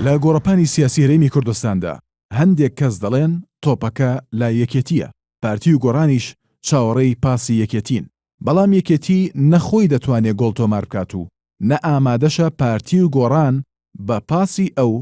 لە گۆڕەپانی سیاسی هەرێمی کوردستاندا هەندێک کەس دەڵێن تۆپەکە لای یەکێتییە، پارتی و گۆڕانیش چاوەڕێی پاسی یەکێتین، بەڵام یەکێتی نە خۆی دەتوانێ گۆڵ تۆمار بکات و نە ئامادەشە پارتی و گۆڕان بە پاسی ئەو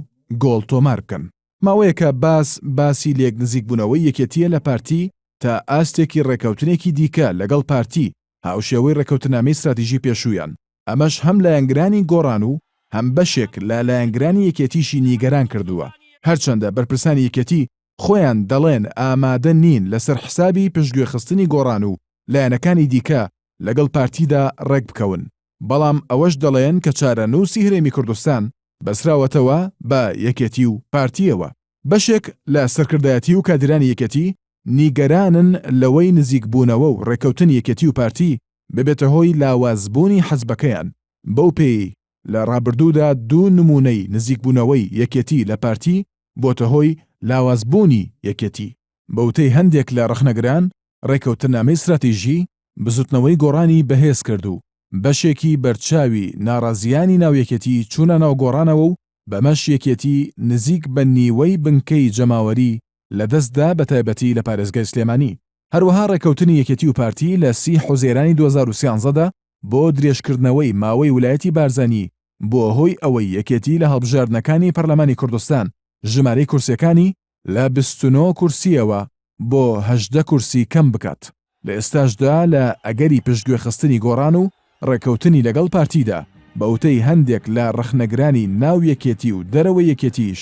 گۆڵ تۆمار بکەن. ماوەیەکە باس باسی لێکنزیکبوونەوەی یەکێتییە لە پارتی تا ئاستێکی ڕێککەوتنێکی دیکە لەگەڵ پارتی هاوشێوەی ڕێککەوتنامەی ستراتیژی پێشوویان، ئەمەش هەم لایەنگرانی گۆڕان و هەم بەشێک لە لایەنگرانی یەکێتیشی نیگەران کردووە، هەرچەندە بەرپرسانی یەکێتی خۆیان دەڵێن ئامادە نین لەسەر حسابی پشتگوێخستنی گۆڕان و لایەنەکانی دیکە لەگەڵ پارتیدا ڕێکبکەون، بەڵام ئەوەش دەڵێن کە چارەنووسی هەرێمی کوردستان بەستراوەتەوە بە یەکێتی و پارتییەوە. بەشێک لە سەرکردایەتی و کادیرانی یەکێتی نیگەرانن لەوەی نزیکبوونەوە و ڕێککەوتنی یەکێتی و پارتی ببێتە هۆی لاوازبوونی حزبەکەیان، بەو پێیەی لە ڕابردوودا دوو نموونەی نزیکبوونەوەی یەکێتی لە پارتی بۆتە هۆی لاوازبوونی یەکێتی. بە وتەی هەندێک لە ڕەخنەگران، ڕێککەوتننامەی ستراتیژی بزوتنەوەی گۆڕانی بەهێز کرد و بەشێکی بەرچاوی ناڕازییانی ناو یەکێتی چوونە ناو گۆڕانەوە و بەمەش یەکێتی نزیک بە نیوەی بنکەی جەماوەری لەدەست دا بەتایبەتی لە پارێزگای سلێمانی. هەروەها ڕێککەوتنی یەکێتی و پارتی لە سی حوزەیرانی 2013 دا بۆ درێژکردنەوەی ماوەی ولایەتی بارزانی بووە هۆی ئەوەی یەکێتی لە هەڵبژاردنەکانی پەرلەمانی کوردستان ژمارەی کورسیەکانی لە 29 کورسییەوە بۆ 18 کورسی کەم بکات. لە ئێستاشدا لە ئەگەری پشتگوێخستنی گۆڕان و ڕێککەوتنی لەگەڵ پارتیدا، بە وتەی هەندێک لە ڕەخنەگرانی ناو یەکێتی و دەرەوەی یەکێتیش،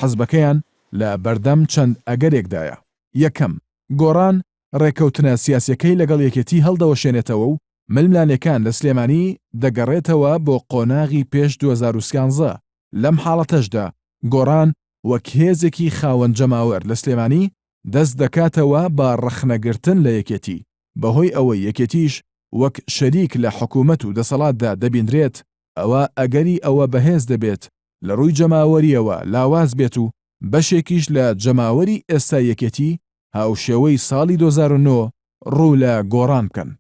حزبەکەیان لە بەردەم چەند ئەگەرێکدایە. یەکەم، گۆڕان ڕێککەوتنە سیاسیەکەی لەگەڵ یەکێتی هەڵدەوەشێنێتەوە و ململانێکان لە سلێمانی دەگەڕێتەوە بۆ قۆناغی پێش 2013، لەم حاڵەتەشدا گۆڕان وەک هێزێکی خاوەن جەماوەر لە سلێمانی دەست دەکاتەوە بە ڕەخنەگرتن لە یەکێتی، بەهۆی ئەوەی یەکێتیش وەک شەریک لە حکومەت و دەسەڵاتدا دەبینرێت، ئەوا ئەگەری ئەوە بەهێز دەبێت لە ڕووی جەماوەرییەوە لاواز بێت و بەشێکیش لە جەماوەری ئێستای یەکێتی هاوشێوەی ساڵی 2009 ڕوو لە گۆڕان بکەن.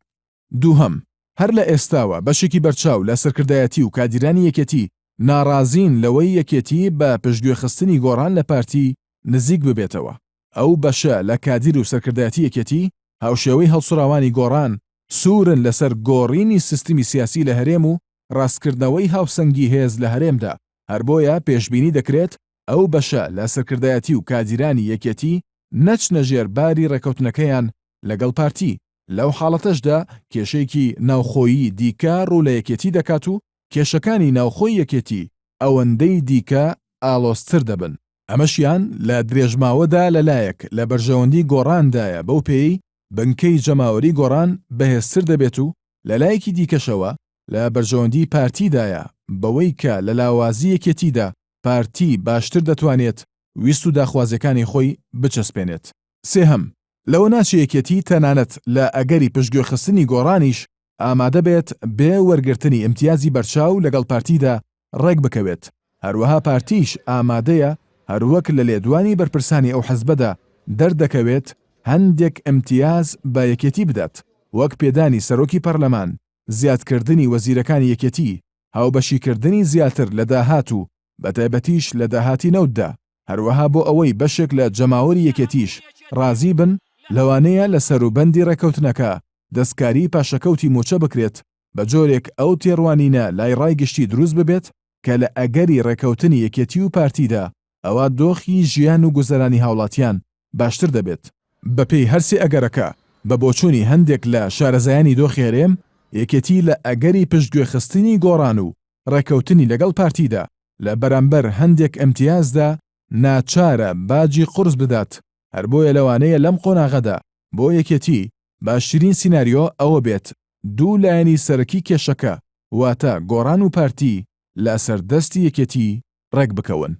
دووهەم، هەر لە ئێستاوە بەشێکی بەرچاو لە سەرکردایەتی و کادیرانی یەکێتی ناڕازین لەوەی یەکێتی بە پشتگوێخستنی گۆڕان لە پارتی نزیک ببێتەوە. ئەو بەشە لە کادیر و سەرکردایەتی یەکێتی هاوشێوەی هەڵسوڕاوانی گۆڕان سوورن لەسەر گۆڕینی سیستمی سیاسی لە هەرێم و ڕاستکردنەوەی هاوسەنگی هێز لە هەرێمدا، هەر بۆیە پێشبینی دەکرێت ئەو بەشە لە سەرکردایەتی و کادیرانی یەکێتی نەچنە ژێر باری ڕێکەوتنەکەیان لەگەڵ پارتی، لەو حاڵەتەشدا کێشەیەکی ناوخۆیی دیکە ڕوو لە یەکێتی دەکات و کێشەکانی ناوخۆی یەکێتی ئەوەندەی دیکە ئاڵۆزتر دەبن. ئەمەشیان لە درێژماوەدا لەلایەک لە بەرژەوەندی گۆڕاندایە بەو پێیەی بنکەی جەماوەری گۆڕان بەهێزتر دەبێت و لەلایەکی دیکەشەوە لە بەرژەوەندی پارتیدایە بەوەی کە لە لاوازی یەکێتیدا پارتی باشتر دەتوانێت ویست و داخوازیەکانی خۆی بچەسپێنێت. سێهەم، لەوە ناچێ یەکێتی تەنانەت لە ئەگەری پشتگوێخستنی گۆڕانیش ئامادە بێت بێ وەرگرتنی ئیمتیازی بەرچاو لەگەڵ پارتیدا ڕێک بکەوێت، هەروەها پارتیش ئامادەیە هەروەک لە لێدوانی بەرپرسانی ئەو حزبەدا دەردەکەوێت هەندێک ئیمتیاز بە یەکێتی بدات وەک پێدانی سەرۆکی پەرلەمان، زیادکردنی وەزیرەکانی یەکێتی، هاوبەشیکردنی زیاتر لە داهات و بەتایبەتیش لە داهاتی نەوتدا، هەروەها بۆ ئەوەی بەشێک لە جەماوەری یەکێتیش ڕازی بن، لەوانەیە لە سەروبەندی ڕێککەوتنەکە دەستکاری پاشەکەوتی مووچە بکرێت بە جۆرێک ئەو تێڕوانینە لای ڕای گشتی دروست ببێت کە لە ئەگەری ڕێککەوتنی یەکێتی و پارتیدا ئەوا دۆخی ژیان و گوزەرانی هاوڵاتیان باشتر دەبێت. بەپێی هەرسێ ئەگەرەکە، بە بۆچوونی هەندێک لە شارەزایانی دۆخی هەرێم، یەکێتی لە ئەگەری پشتگوێخستنی گۆڕان و ڕێککەوتنی لەگەڵ پارتیدا لە بەرامبەر هەندێک ئیمتیازدا ناچارە باجی قورس بدات، هەر بۆیە لەوانەیە لەم قۆناغەدا بۆ یەکێتی باشترین سیناریۆ ئەوە بێت دوو لایەنی سەرەکی کێشەکە واتە گۆڕان و پارتی لەسەر دەستی یەکێتی ڕێکبکەون.